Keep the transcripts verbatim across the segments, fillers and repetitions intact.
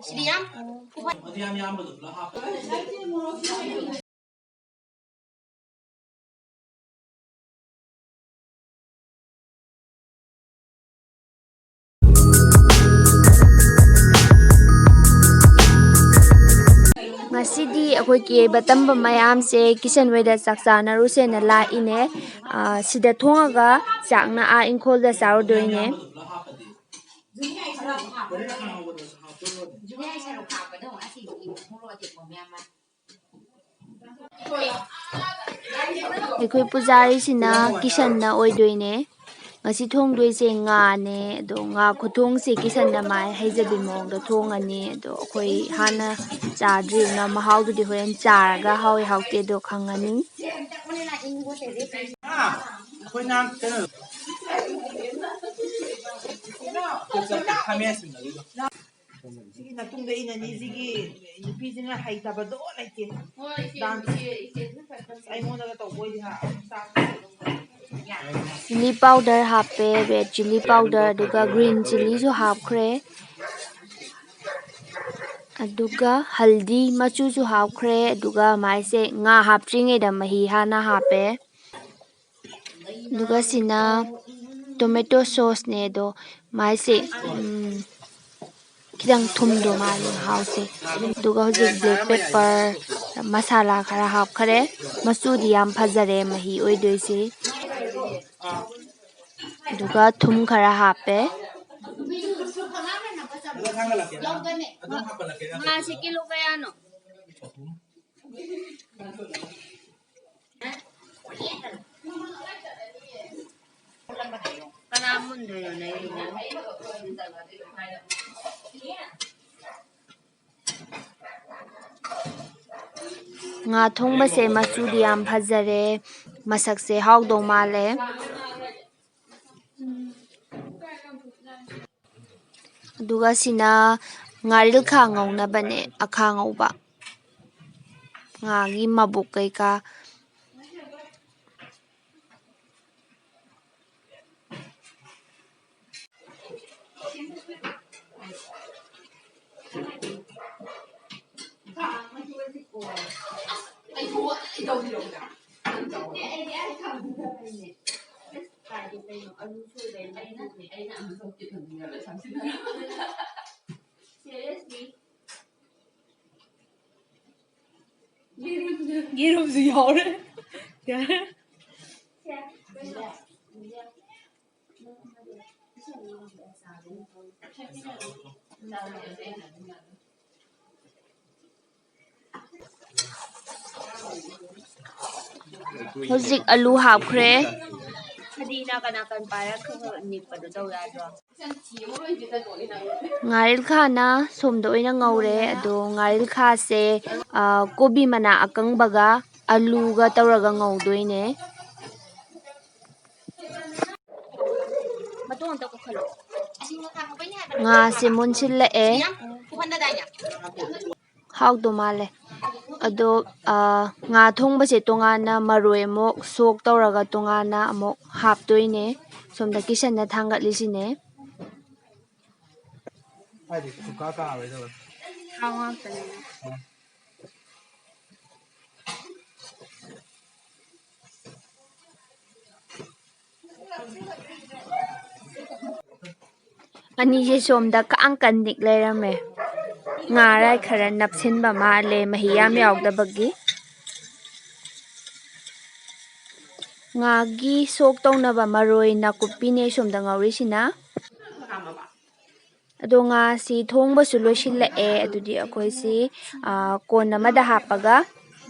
ꯁꯤꯗꯤ ꯌꯥꯝ ꯑꯗꯨ ꯌꯥꯝ ꯌꯥꯝꯕꯗꯣ ꯄꯨꯂꯞ ꯍꯥꯞꯄ꯫ ꯉꯁꯤꯗꯤ ꯑꯩꯈꯣꯏ ꯀꯦꯕ ꯇꯝꯕ ꯃꯌꯥꯝꯁꯦ ꯀꯤꯁꯟ ꯍꯣꯏꯗ ꯆꯥꯛ ꯆꯥꯅꯔꯨꯁꯦꯅ ꯂꯥꯛꯏꯅꯦ꯫ ꯑꯥ, ꯁꯤꯗ ꯊꯣꯡꯉꯒ ꯆꯥꯛꯅ ꯑꯥ ꯏꯪꯈꯣꯜꯗ ꯆꯥꯔꯨꯗꯣꯏꯅꯦ꯫ ꯑꯩꯈꯣꯏ ꯄꯨꯖꯥꯔꯤꯁꯤꯅ ꯀꯤꯁꯟꯅ ꯑꯣꯏꯗꯣꯏꯅꯦ꯫ ꯉꯁꯤ ꯊꯣꯡꯗꯣꯏꯁꯦ ꯉꯥꯅꯦ꯫ ꯑꯗꯣ ꯉꯥ ꯈꯨꯊꯣꯡꯁꯦ ꯀꯤꯁꯟꯅ ꯃꯥꯏ ꯍꯩꯖꯕꯤ ꯃꯑꯣꯡꯗ ꯊꯣꯡꯉꯅꯤ꯫ ꯑꯗꯣ ꯑꯩꯈꯣꯏ ꯍꯥꯟꯅ ꯆꯥꯗ꯭ꯔꯤꯕꯅ ꯃꯍꯥꯎꯗꯨꯗꯤ ꯍꯣꯔꯦꯟ ꯆꯥꯔꯒ ꯍꯥꯎꯏ ꯍꯥꯎꯇꯦꯗꯣ ꯈꯪꯉꯅꯤ꯫ ꯑꯩꯈꯣꯏ ꯅꯍꯥꯟ ꯀꯩꯅꯣ ꯁꯤꯒꯤ ꯃꯇꯨꯡꯗ ꯏꯅꯅꯤ꯫ ꯁꯤꯒꯤ ꯅꯨꯄꯤꯁꯤꯅ ꯍꯩꯇꯕꯗꯣ ꯂꯩꯇꯦ꯫ ꯗꯥꯟꯁ ꯑꯩꯉꯣꯟꯗꯒ ꯇꯧꯕ ꯑꯣꯏꯗꯤ ꯍꯥ꯫ ꯆꯤꯂꯤ ꯄꯥꯎꯗꯔ ꯍꯥꯞꯄꯦ, ꯔꯦꯗ ꯆꯤꯂꯤ ꯄꯥꯎꯗꯔ, ꯑꯗꯨꯒ ꯒ꯭ꯔꯤꯟ ꯆꯤꯂꯤꯁꯨ ꯍꯥꯞꯈ꯭ꯔꯦ, ꯑꯗꯨꯒ ꯍꯜꯗꯤ ꯃꯆꯨꯁꯨ ꯍꯥꯞꯈ꯭ꯔꯦ꯫ ꯑꯗꯨꯒ ꯃꯥꯏꯁꯦ ꯉꯥ ꯍꯥꯞꯇ꯭ꯔꯤꯉꯩꯗ ꯃꯍꯤ ꯍꯥꯟꯅ ꯍꯥꯞꯄꯦ꯫ ꯑꯗꯨꯒ ꯁꯤꯅ ꯇꯣꯃꯦꯇꯣ ꯁꯣꯁꯅꯦ꯫ ꯑꯗꯣ ꯃꯥꯏꯁꯦ, ꯎꯝ, ꯈꯤꯇꯪ ꯊꯨꯝꯗꯣ ꯃꯥꯜꯂꯦ ꯃꯍꯥꯎꯁꯦ꯫ ꯑꯗꯨꯒ ꯍꯧꯖꯤꯛ ꯕ꯭ꯂꯦꯛ ꯄꯦꯄꯔ, ꯃꯁꯥꯂꯥ ꯈꯔ ꯍꯥꯞꯈꯔꯦ꯫ ꯃꯆꯨꯗꯤ ꯌꯥꯝ ꯐꯖꯔꯦ ꯃꯍꯤ ꯑꯣꯏꯗꯣꯏꯁꯤ꯫ ꯑꯗꯨꯒ ꯊꯨꯝ ꯈꯔ ꯍꯥꯞꯄꯦ꯫ ꯉꯥꯁꯤ ꯀꯤꯂꯣ ꯀꯌꯥꯅꯣ? ꯀꯅꯥ ꯃꯨꯟꯗꯣꯏꯅꯣ ꯅꯪꯒꯤꯅ? ꯉꯥ ꯊꯣꯡꯕꯁꯦ ꯃꯆꯨꯗꯤ ꯌꯥꯝ ꯐꯖꯔꯦ, ꯃꯁꯛꯁꯦ ꯍꯥꯎꯗꯧ ꯃꯥꯜꯂꯦ꯫ ꯑꯗꯨꯒ ꯁꯤꯅ ꯉꯥꯔꯤꯜꯈꯥ ꯉꯧꯅꯕꯅꯦ, ꯑꯈꯥ ꯉꯧꯕ꯫ ꯉꯥꯒꯤ ꯃꯕꯨꯛ ꯀꯩꯀꯥ꯫ ꯌꯦꯔꯨꯝꯁꯨ ꯌꯥꯎꯔꯦ꯫ ꯌꯥꯔꯦ꯫ ꯍꯧꯖꯤꯛ ꯑꯂꯨ ꯍꯥꯞꯈ꯭ꯔꯦ꯫ ꯐꯗꯤ ꯅꯥꯀꯟ ꯅꯥꯀꯟ ꯄꯥꯏꯔꯒ ꯈꯔ ꯈꯔ ꯅꯤꯛꯄꯗꯣ ꯇꯧ ꯌꯥꯗ꯭ꯔꯣ? ꯉꯥꯔꯤꯜꯈꯥꯅ ꯁꯣꯝꯗ ꯑꯣꯏꯅ ꯉꯧꯔꯦ꯫ ꯑꯗꯣ ꯉꯥꯔꯤꯜꯈꯥꯁꯦ, ꯑ, ꯀꯣꯕꯤ ꯃꯅꯥ ꯑꯀꯪꯕꯒ ꯑꯂꯨꯒ ꯇꯧꯔꯒ ꯉꯧꯗꯣꯏꯅꯦ꯫ ꯉꯥꯁꯦ ꯃꯨꯟꯁꯤꯜꯂꯛꯑꯦ꯫ ꯍꯥꯎꯗꯧ ꯃꯥꯜꯂꯦ꯫ ꯑꯗꯣ, ꯑ, ꯉꯥ ꯊꯣꯡꯕꯁꯦ ꯇꯣꯉꯥꯟꯅ ꯃꯔꯣꯏ ꯑꯃꯨꯛ ꯁꯣꯛ ꯇꯧꯔꯒ ꯇꯣꯉꯥꯟꯅ ꯑꯃꯨꯛ ꯍꯥꯞꯇꯣꯏꯅꯦ꯫ ꯁꯣꯝꯗ ꯀꯤꯁꯟꯅ ꯊꯥꯡꯒꯠꯂꯤꯁꯤꯅꯦ꯫ ꯊꯥꯎ ꯉꯥꯛꯇꯅꯦ꯫ ꯑꯅꯤꯁꯦ ꯁꯣꯝꯗ ꯀꯥꯡ ꯀꯟ ꯅꯤꯛ ꯂꯩꯔꯝꯃꯦ꯫ ꯉꯥꯔꯥꯏ ꯈꯔ ꯅꯞꯁꯤꯟꯕ ꯃꯥꯜꯂꯦ, ꯃꯍꯤ ꯌꯥꯝ ꯌꯥꯎꯗꯕꯒꯤ꯫ ꯉꯥꯒꯤ ꯁꯣꯛ ꯇꯧꯅꯕ ꯃꯔꯣꯏ ꯅꯥꯀꯨꯞꯄꯤꯅꯦ ꯁꯣꯝꯗ ꯉꯧꯔꯤꯁꯤꯅ꯫ ꯑꯗꯣ ꯉꯥꯁꯤ ꯊꯣꯡꯕꯁꯨ ꯂꯣꯏꯁꯤꯜꯂꯛꯑꯦ꯫ ꯑꯗꯨꯗꯤ ꯑꯩꯈꯣꯏꯁꯤ, ꯑ, ꯀꯣꯟ ꯑꯃꯗ ꯍꯥꯞꯄꯒ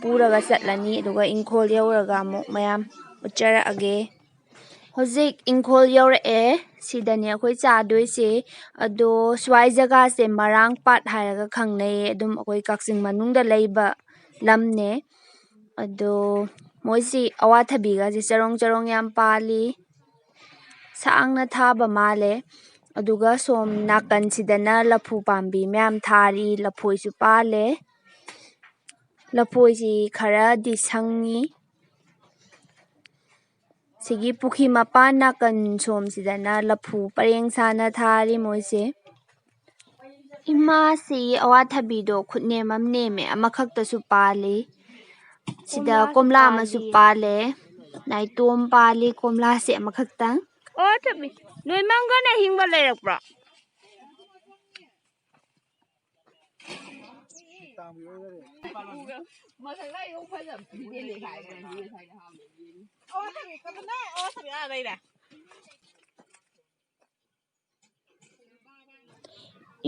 ꯄꯨꯔꯒ ꯆꯠꯂꯅꯤ꯫ ꯑꯗꯨꯒ ꯏꯪꯈꯣꯜ ꯌꯧꯔꯒ ꯑꯃꯨꯛ ꯃꯌꯥꯝ ꯎꯠꯆꯔꯛꯑꯒꯦ꯫ ꯍꯧꯖꯤꯛ ꯏꯪꯈꯣꯜ ꯌꯧꯔꯛꯑꯦ꯫ ꯁꯤꯗꯅꯦ ꯑꯩꯈꯣꯏ ꯆꯥꯗꯣꯏꯁꯦ꯫ ꯑꯗꯣ ꯁ꯭ꯋꯥꯏ ꯖꯒꯥꯁꯦ ꯃꯔꯥꯡ ꯄꯥꯠ ꯍꯥꯏꯔꯒ ꯈꯪꯅꯩꯌꯦ꯫ ꯑꯗꯨꯝ ꯑꯩꯈꯣꯏ ꯀꯛꯆꯤꯡ ꯃꯅꯨꯡꯗ ꯂꯩꯕ ꯂꯝꯅꯦ꯫ ꯑꯗꯣ ꯃꯣꯏꯁꯤ ꯑꯋꯥꯊꯕꯤꯒꯁꯦ ꯆꯔꯣꯡ ꯆꯔꯣꯡ ꯌꯥꯝ ꯄꯥꯜꯂꯤ꯫ ꯁꯥꯡꯅ ꯊꯥꯕ ꯃꯥꯜꯂꯦ꯫ ꯑꯗꯨꯒ ꯁꯣꯝ ꯅꯥꯀꯟꯁꯤꯗꯅ ꯂꯐꯨ ꯄꯥꯝꯕꯤ ꯃꯌꯥꯝ ꯊꯥꯔꯤ, ꯂꯐꯣꯏꯁꯨ ꯄꯥꯜꯂꯦ꯫ ꯂꯐꯣꯏꯁꯤ ꯈꯔꯗꯤ ꯁꯪꯉꯤ꯫ ꯁꯤꯒꯤ ꯄꯨꯈ꯭ꯔꯤ ꯃꯄꯥꯟ ꯅꯥꯀꯟ ꯁꯣꯝꯁꯤꯗꯅ ꯂꯐꯨ ꯄꯔꯦꯡ ꯁꯥꯅ ꯊꯥꯔꯤ ꯃꯣꯏꯁꯦ꯫ ꯏꯃꯥꯁꯤ ꯑꯋꯥꯊꯕꯤꯗꯣ ꯈꯨꯠꯅꯦꯝ ꯑꯃ ꯅꯦꯝꯃꯦ, ꯑꯃꯈꯛꯇꯁꯨ ꯄꯥꯜꯂꯤ꯫ ꯁꯤꯗ ꯀꯣꯝꯂꯥꯁꯨ ꯀꯣꯝꯂꯥ ꯑꯃꯁꯨ ꯄꯥꯜꯂꯤ꯫ ꯄꯥꯜꯂꯦ, ꯅꯥꯏꯇꯣꯝ ꯄꯥꯜꯂꯤ ꯀꯣꯝꯂꯥꯁꯦ ꯑꯃꯈꯛꯇꯪ꯫ ꯑꯣ, ꯊꯝꯃꯤ꯫ ꯅꯣꯏ ꯃꯪꯒꯟ ꯑꯍꯤꯡꯕ ꯂꯩꯔꯛꯄ꯭ꯔꯣ?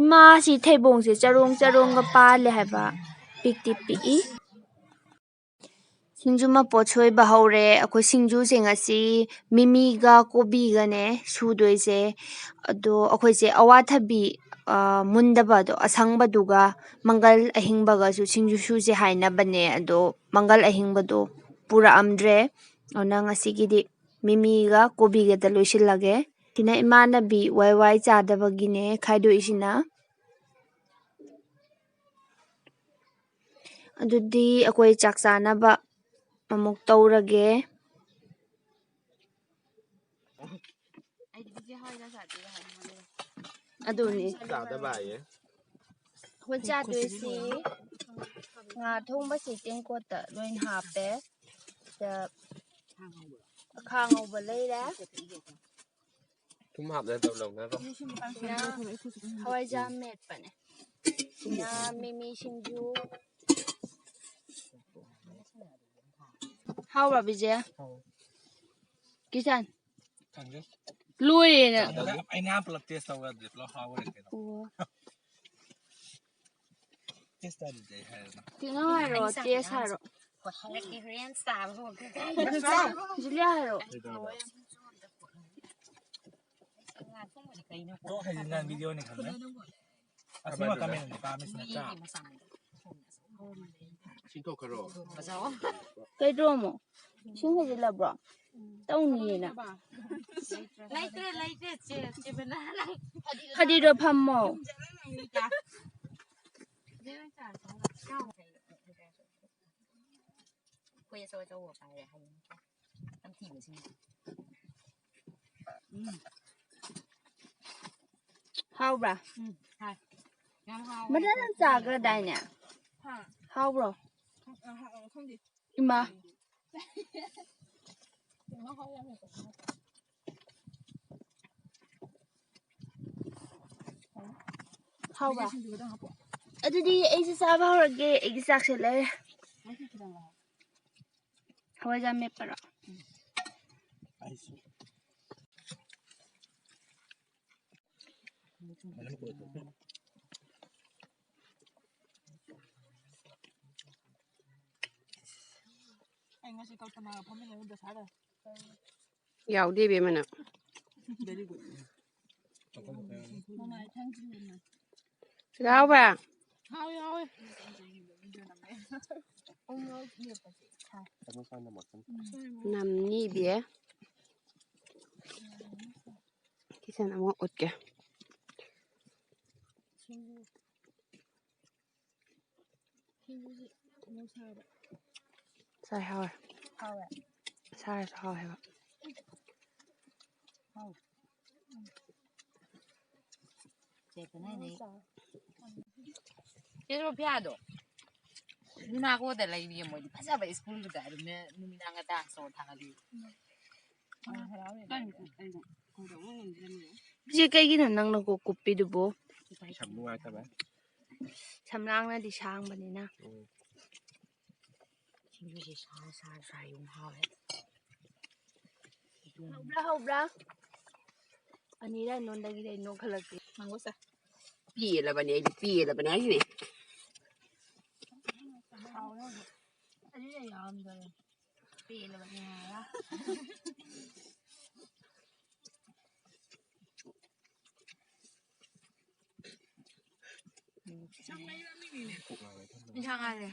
ꯏꯃꯥꯁꯤ ꯊꯩꯕꯣꯡꯁꯦ ꯆꯔꯣꯡ ꯆꯔꯣꯡꯒ ꯄꯥꯜꯂꯦ ꯍꯥꯏꯕ, ꯄꯤꯛꯇꯤ ꯄꯤꯛꯏ꯫ ꯁꯤꯡꯖꯨ ꯃꯄꯣꯠ ꯁꯣꯏꯕ ꯍꯧꯔꯦ꯫ ꯑꯩꯈꯣꯏ ꯁꯤꯡꯖꯨꯁꯦ ꯉꯁꯤ ꯃꯤꯃꯤꯒ ꯀꯣꯕꯤꯒꯅꯦ ꯁꯨꯗꯣꯏꯁꯦ꯫ ꯑꯗꯣ ꯑꯩꯈꯣꯏꯁꯦ ꯑꯋꯥꯊꯕꯤ, ꯑ, ꯃꯨꯟꯗꯕꯗꯣ, ꯑꯁꯪꯕꯗꯨꯒ ꯃꯪꯒꯜ ꯑꯍꯤꯡꯕꯒꯁꯨ ꯁꯤꯡꯖꯨ ꯁꯨꯁꯦ ꯍꯥꯏꯅꯕꯅꯦ꯫ ꯑꯗꯣ ꯃꯪꯒꯜ ꯑꯍꯤꯡꯕꯗꯣ ꯄꯨꯔꯛꯑꯝꯗ꯭ꯔꯦ꯫ ꯑꯗꯨꯅ ꯉꯁꯤꯒꯤꯗꯤ ꯃꯤꯃꯤꯒ ꯀꯣꯕꯤꯒꯗ ꯂꯣꯏꯁꯤꯜꯂꯒꯦ꯫ ꯁꯤꯅ ꯏꯃꯥꯟꯅꯕꯤ ꯋꯥꯏ ꯋꯥꯏ ꯆꯥꯗꯕꯒꯤꯅꯦ ꯈꯥꯏꯗꯣꯛꯏꯁꯤꯅ꯫ ꯑꯗꯨꯗꯤ ꯑꯩꯈꯣꯏ ꯆꯥꯛ ꯆꯥꯅꯕ ꯑꯃꯨꯛ ꯇꯧꯔꯒꯦ꯫ ꯑꯗꯨꯅꯤ꯫ ꯆꯥꯗꯕ ꯍꯥꯏꯌꯦ꯫ ꯑꯩꯈꯣꯏ ꯆꯥꯗꯣꯏꯁꯤ ꯉꯥ ꯊꯣꯡꯕꯁꯤ ꯇꯦꯡꯀꯣꯠꯇ ꯂꯣꯏꯅ ꯍꯥꯞꯄꯦ꯫ ꯁꯤꯗ ꯈꯥ ꯉꯧꯕ ꯂꯩꯔꯦ꯫ ꯊꯨꯝ ꯍꯥꯞꯅꯗꯕ ꯂꯧꯅꯔꯣ꯫ ꯁꯤꯅ ꯍꯋꯥꯏꯖꯥꯔ ꯃꯦꯠꯄꯅꯦ꯫ ꯁꯤꯅ ꯃꯤꯃꯤ ꯁꯤꯡꯖꯨ꯫ ꯍꯥꯎꯕ꯭ꯔꯥ, ꯕꯤꯖꯦ? ꯍꯥꯎꯋꯦ꯫ ꯀꯤꯁꯟ? ꯈꯪꯗꯦ꯫ ꯂꯣꯏꯔꯦꯅ꯫ ꯑꯩꯅ ꯄꯨꯂꯞ ꯇꯦꯁ ꯇꯧꯔꯗꯤ ꯄꯨꯂꯞ ꯍꯥꯎꯔꯦ ꯀꯩꯅꯣ꯫ ꯑꯣ꯫ ꯇꯦꯁ ꯇꯧꯔꯗꯤ ꯑꯩ ꯍꯥꯏꯔꯦꯅ꯫ ꯀꯩꯅꯣ ꯍꯥꯏꯔꯣ, ꯇꯦꯁ ꯍꯥꯏꯔꯣ꯫ ꯍꯣꯏ, ꯍꯟꯗꯛꯇꯤ ꯍꯣꯔꯦꯟ ꯆꯥꯕ ꯍꯧꯔꯒꯦ꯫ ꯖꯨꯂꯤꯌꯥ ꯍꯥꯏꯔꯣ꯫ ꯀꯩꯗꯧꯔꯕ? ꯉꯥ ꯊꯣꯡꯕꯗꯤ ꯀꯩꯅꯣ? ꯀꯣꯛ ꯍꯥꯏꯁꯤ ꯅꯪ ꯚꯤꯗꯤꯑꯣꯅꯤ ꯈꯪꯗꯦ꯫ ꯑꯁꯤꯃ ꯀꯃꯦꯟ ꯄꯥꯝꯃꯤꯁꯤ ꯅꯠꯇ꯭ꯔꯥ? ꯁꯤꯡꯊꯣꯛꯈ꯭ꯔꯣ꯫ ꯀꯩꯗ꯭ꯔꯣꯃꯣ? ꯏꯁꯤꯡ ꯍꯩꯖꯤꯜꯂꯕ꯭ꯔꯣ? ꯇꯧꯅꯤꯌꯦꯅ꯫ ꯂꯩꯇ꯭ꯔꯦ, ꯂꯩꯇ꯭ꯔꯦ, ꯆꯦ, ꯆꯦ ꯕꯦꯂꯥ꯫ ꯐꯗꯤꯗꯣ ꯐꯝꯃꯣ꯫ ꯑꯩꯈꯣꯏ ꯑꯆꯧ ꯑꯆꯧꯕ ꯄꯥꯏꯔꯦ ꯍꯌꯦꯡ꯫ ꯌꯥꯝ ꯊꯤꯕꯁꯤꯡ꯫ ꯎꯝ꯫ ꯍꯥꯎꯕ꯭ꯔꯥ? ꯎꯝ, ꯍꯥꯎ꯫ ꯌꯥꯝ ꯍꯥꯎꯋꯦ꯫ ꯃꯊꯟꯇ ꯆꯥꯈ꯭ꯔꯗꯥꯏꯅꯦ? ꯍꯥ? ꯍꯥꯎꯕ꯭ꯔꯣ? ꯈꯪ-, ꯑ, ꯍꯥꯎ-, ꯈꯪꯗꯦ꯫ ꯏꯃꯥ꯫ ꯃꯍꯥꯎ ꯌꯥꯝ ꯂꯩꯕ꯫ ꯍꯥꯎꯕ꯭ꯔꯥ? ꯁꯤꯡꯖꯨ ꯈꯤꯇꯪ ꯍꯥꯞꯄꯣ꯫ ꯑꯗꯨꯗꯤ ꯑꯩꯁꯨ ꯆꯥꯕ ꯍꯧꯔꯒꯦ꯫ ꯑꯩꯒꯤ ꯆꯥꯛꯁꯦ ꯂꯩꯔꯦ꯫ ꯃꯍꯤ ꯈꯤꯇꯪ ꯂꯧ꯫ ꯍꯋꯥꯏꯖꯥꯔ ꯃꯦꯠꯄꯔꯣ? ꯑꯩꯁꯨ꯫ ꯑꯩ ꯉꯁꯤ ꯀꯧꯇꯃꯒ ꯐꯝꯃꯤꯟꯅꯔꯨꯕ ꯗꯁꯥꯗ꯫ ꯌꯥꯎꯗꯦ ꯏꯕꯦꯝꯃ ꯅꯪ꯫ Very good. ꯃꯃꯥꯏ ꯊꯥꯡꯖꯤꯡ ꯑꯃ꯫ ꯁꯤꯗ ꯍꯥꯎꯕ꯭ꯔꯥ? ꯍꯥꯎꯋꯦ, ꯍꯥꯎꯋꯦ꯫ ꯎ ꯃꯣꯔꯣꯛ ꯃꯦꯠꯄꯁꯦ ꯁꯥꯏ꯫ ꯅꯝꯅꯤ ꯏꯕꯦ꯫ ꯀꯤꯆꯟ ꯑꯃꯨꯛ ꯎꯠꯀꯦ꯫ ꯁꯤꯡꯖꯨ꯫ ꯁꯤꯡꯖꯨꯁꯤ ꯃꯣꯔꯣꯛ ꯁꯥꯕ꯫ ꯁꯥꯏ ꯍꯥꯎꯋꯦ꯫ ꯍꯥꯎꯋꯦ꯫ ꯁꯥꯔꯁꯨ ꯍꯥꯎꯋꯦ ꯍꯥꯏꯕ꯫ ꯍꯥꯎꯋꯦ꯫ ꯆꯦꯠꯇꯅ ꯑꯩ ꯆꯦ ꯁꯣꯐꯤꯌꯥꯗꯣ ꯃꯣꯅꯥꯀꯣꯗ ꯂꯩꯔꯤꯌꯦ꯫ ꯃꯣꯏꯗꯤ ꯐꯖꯕ ꯁ꯭ꯀꯨꯜꯗꯨꯗ ꯑꯗꯨꯝ ꯅꯨꯃꯤꯗꯥꯡꯒ dance ꯇꯧꯔ ꯊꯥꯒꯠꯂꯤ꯫ ꯁꯤ ꯀꯩꯒꯤꯅꯣ ꯅꯪꯅ ꯀꯣꯛ ꯀꯨꯞꯄꯤꯗꯨꯕꯨ? ꯁꯝ ꯅꯨꯡꯉꯥꯏꯇꯕ꯫ ꯁꯝꯂꯥꯡꯅꯗꯤ ꯁꯥꯡꯕꯅꯤꯅ꯫ ꯎꯝ꯫ ꯁꯤꯡꯖꯨꯁꯦ ꯁꯥꯔ ꯁꯥꯔ ꯆꯥ ꯌꯥꯝ ꯍꯥꯎꯋꯦ꯫ ꯍꯧꯕ꯭ꯔꯥ, ꯍꯧꯕ꯭ꯔꯥ? ꯑꯅꯤꯔ ꯑꯩꯉꯣꯟꯗꯒꯤꯗꯤ ꯑꯩ ꯅꯣꯛꯈꯠꯂꯛꯇꯦ꯫ ꯃꯥꯡꯒꯣ ꯆꯥ꯫ ꯄꯦꯜꯂꯕꯅꯦ, ꯑꯩꯗꯤ ꯄꯦꯜꯂꯕꯅꯦ ꯍꯥꯏꯁꯤꯅꯦ꯫ ꯍꯥꯎꯋꯦ ꯍꯧꯖꯤꯛ꯫ ꯑꯗꯨꯗꯤ ꯑꯩ ꯌꯥꯎꯔꯝꯗꯔꯦ꯫ ꯄꯦꯜꯂꯕꯅꯦ ꯍꯥꯏꯔ꯫ ꯏꯟꯁꯥꯡ ꯍꯥꯏꯔꯦ꯫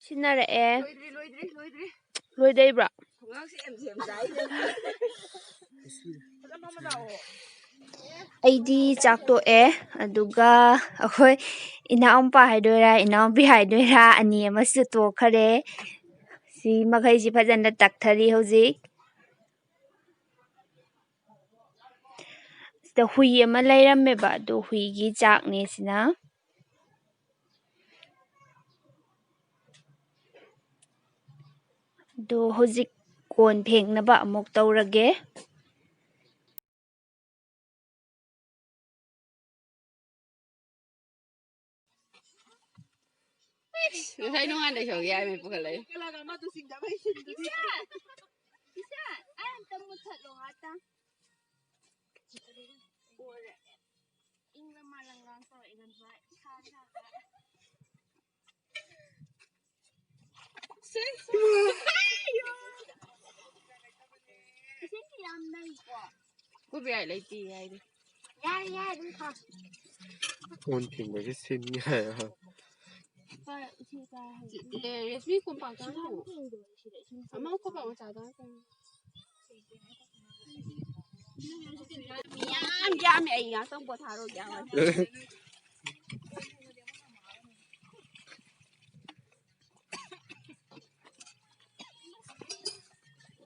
ꯁꯤꯟꯅꯔꯛꯑꯦ꯫ ꯂꯣꯏꯗ꯭ꯔꯤ, ꯂꯣꯏꯗ꯭ꯔꯤ, ꯂꯣꯏꯗ꯭ꯔꯤ꯫ ꯂꯣꯏꯗ꯭ꯔꯤꯕ꯭ꯔꯣ? ꯈꯨꯡꯒꯪꯁꯦ ꯌꯥꯝ ꯁꯦꯝ ꯁꯥꯏꯅꯦ꯫ ꯐꯖꯅ ꯐꯝꯃ ꯂꯥꯛꯑꯣ꯫ ꯑꯩꯗꯤ ꯆꯥꯛ ꯇꯣꯛꯑꯦ, ꯑꯗꯨꯒ ꯑꯩꯈꯣꯏ ꯏꯅꯥꯎꯄꯥ ꯍꯥꯏꯗꯣꯏꯔꯥ, ꯏꯅꯥꯎꯄꯤ ꯍꯥꯏꯗꯣꯏꯔꯥ, ꯑꯅꯤ ꯑꯃꯁꯨ ꯇꯣꯛꯈꯔꯦ꯫ ꯁꯤ ꯃꯈꯩꯁꯤ ꯐꯖꯅ ꯇꯛꯊꯔꯤ ꯍꯧꯖꯤꯛ꯫ ꯁꯤꯗ ꯍꯨꯏ ꯑꯃ ꯂꯩꯔꯝꯃꯦꯕ, ꯑꯗꯨ ꯍꯨꯏꯒꯤ ꯆꯥꯛꯅꯦ ꯁꯤꯅ꯫ ꯑꯗꯣ ꯍꯧꯖꯤꯛ ꯀꯣꯟ ꯐꯦꯡꯅꯕ ꯑꯃꯨꯛ ꯇꯧꯔꯒꯦ꯫ ꯉꯁꯥꯏ ꯅꯣꯡꯉꯥꯟꯗꯩ ꯁꯧ ꯌꯥꯏꯃꯦ ꯄꯨꯈꯠꯂꯛꯏ꯫ ꯀꯂꯥꯒ ꯑꯃꯗꯨ ꯆꯤꯡꯗꯕꯩ ꯁꯤꯟꯗꯨꯗꯤ꯫ ꯏꯆꯥ, ꯑꯩ ꯑꯝꯇ ꯃꯨꯠꯊꯠꯂꯣ ꯉꯥꯛꯇꯪ꯫ ꯂꯣꯏꯔꯦ꯫ ꯏꯪꯕ ꯃꯥꯂꯪ ꯂꯥꯡ ꯇꯧꯔꯛꯑꯦ ꯉꯁꯥꯏ꯫ ꯁꯥ ꯁꯥ ꯁꯥ꯫ ꯏꯁꯤꯡꯁꯤ ꯌꯥꯝ ꯅꯩꯀꯣ꯫ ꯀꯣꯕꯤ ꯌꯥꯏ ꯂꯩꯇꯦ ꯍꯥꯏꯗꯤ꯫ ꯌꯥꯔꯦ ꯌꯥꯔꯦ ꯑꯗꯨꯝ ꯊꯥꯎ꯫ ꯀꯣꯟ ꯐꯦꯡꯕꯒꯤ ꯁꯤꯟꯅꯤ ꯍꯥꯏ꯫ ꯍꯣꯏ ꯏꯁꯤꯡ ꯆꯥ ꯍꯩ꯫ ꯑꯦ, ꯔꯦꯁꯃꯤ ꯀꯣꯝꯄꯥꯛꯇ ꯍꯪꯉꯨ꯫ ꯊꯦꯡꯗꯣꯏ ꯁꯤꯗ ꯏꯁꯤꯡ ꯑꯃ ꯀꯣꯝꯄꯥꯛ ꯃꯆꯥꯗ ꯍꯪꯉꯨ꯫ ꯌꯥꯝ ꯌꯥꯝꯃꯦ ꯑꯩ ꯉꯥꯛꯇꯪ ꯄꯣꯊꯥꯔꯨꯒꯦ꯫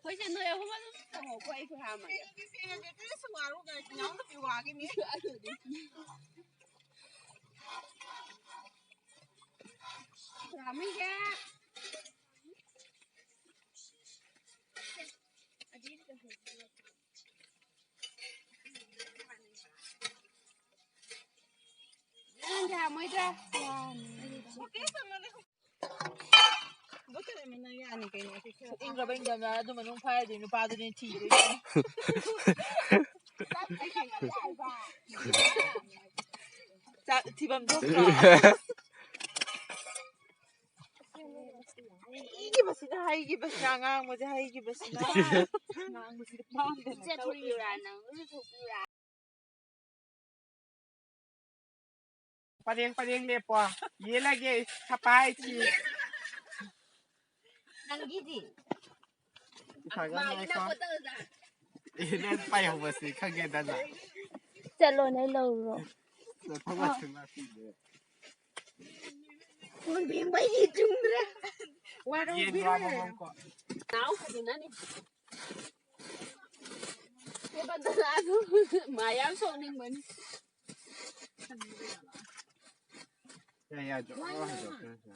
ꯑꯩꯈꯣꯏꯁꯦ ꯅꯣꯏ ꯑꯍꯨꯝ ꯑꯗꯨꯝ ꯆꯪꯉꯣꯀꯣ ꯑꯩ ꯈꯨꯠ ꯍꯥꯝꯃꯒꯦ꯫ ꯁꯦꯡꯉꯒꯦ ꯀꯔꯤꯁꯨ ꯋꯥꯔꯨꯒꯅꯨ ꯏꯅꯥꯎꯅꯨꯄꯤ ꯋꯥꯒꯤꯅꯤ꯫ ꯈꯨꯠ ꯍꯥꯝꯃꯤꯒꯦ꯫ ꯅꯪꯗꯤ ꯍꯥꯝꯃꯣꯏꯗ꯭ꯔꯥ? ꯕꯣꯇꯜ ꯑꯃꯅ ꯌꯥꯅꯤ ꯀꯩꯅꯣ ꯁꯤ ꯈꯔ ꯏꯪꯈ꯭ꯔꯕ ꯏꯪꯗꯕ ꯑꯗꯨ ꯃꯅꯨꯡ ꯐꯥꯔꯗꯤ ꯅꯨꯄꯥꯗꯨꯅꯦ ꯊꯤꯗꯣꯏꯁꯦ꯫ ꯆꯥꯛ ꯊꯤꯐꯝ ꯊꯣꯛꯇ꯭ꯔꯣ? ꯍꯩꯈꯤꯕꯁꯤꯅ ꯍꯩꯈꯤꯕꯁꯤꯅ ꯉꯥꯡꯕꯁꯦ ꯍꯩꯈꯤꯕꯁꯤꯅ ꯉꯥꯡꯕꯁꯤꯗꯤ ꯄꯥꯝꯗꯦ꯫ ꯏꯆꯦ ꯊꯣꯛꯄꯤꯌꯨꯔꯥ ꯅꯪ? ꯏꯆꯦ ꯊꯣꯛꯄꯤꯌꯨꯔꯥ? ꯄꯔꯦꯡ ꯄꯔꯦꯡ ꯂꯦꯞꯄꯣ꯫ ꯌꯦꯜꯂꯒꯦ ꯁꯄꯥꯏꯁꯤ꯫ ꯅꯪꯒꯤꯗꯤ? ꯏꯁꯥꯒ ꯃꯥꯒꯤ ꯅꯥꯏꯀꯣ꯫ ꯅꯄꯣꯠꯇꯧꯗ꯫ ꯑꯦ, ꯅꯪ ꯄꯥꯏꯍꯧꯕꯁꯤ ꯈꯪꯉꯦꯗꯅ꯫ ꯆꯠꯂꯣꯅꯦ ꯂꯧꯔꯣ꯫ ꯆꯠꯊꯣꯛꯂꯁꯤ ꯉꯥꯛꯇꯤꯅꯦ꯫ ꯀꯣꯟ ꯐꯦꯡꯕꯩꯗꯤ ꯆꯨꯝꯗ꯭ꯔꯦ꯫ ꯌꯦꯟ ꯋꯥꯃꯃꯝꯀꯣ꯫ ꯅꯥꯎ ꯐꯖꯅꯅꯤ꯫ ꯀꯦꯕꯟꯗꯅ ꯑꯗꯨ ꯃꯥ ꯌꯥꯝ ꯁꯣꯛꯅꯤꯡꯕꯅꯤ꯫ ꯌꯥ, ꯌꯥ, ꯖꯣ, ꯖꯣ, ꯖꯣ, ꯖꯣ꯫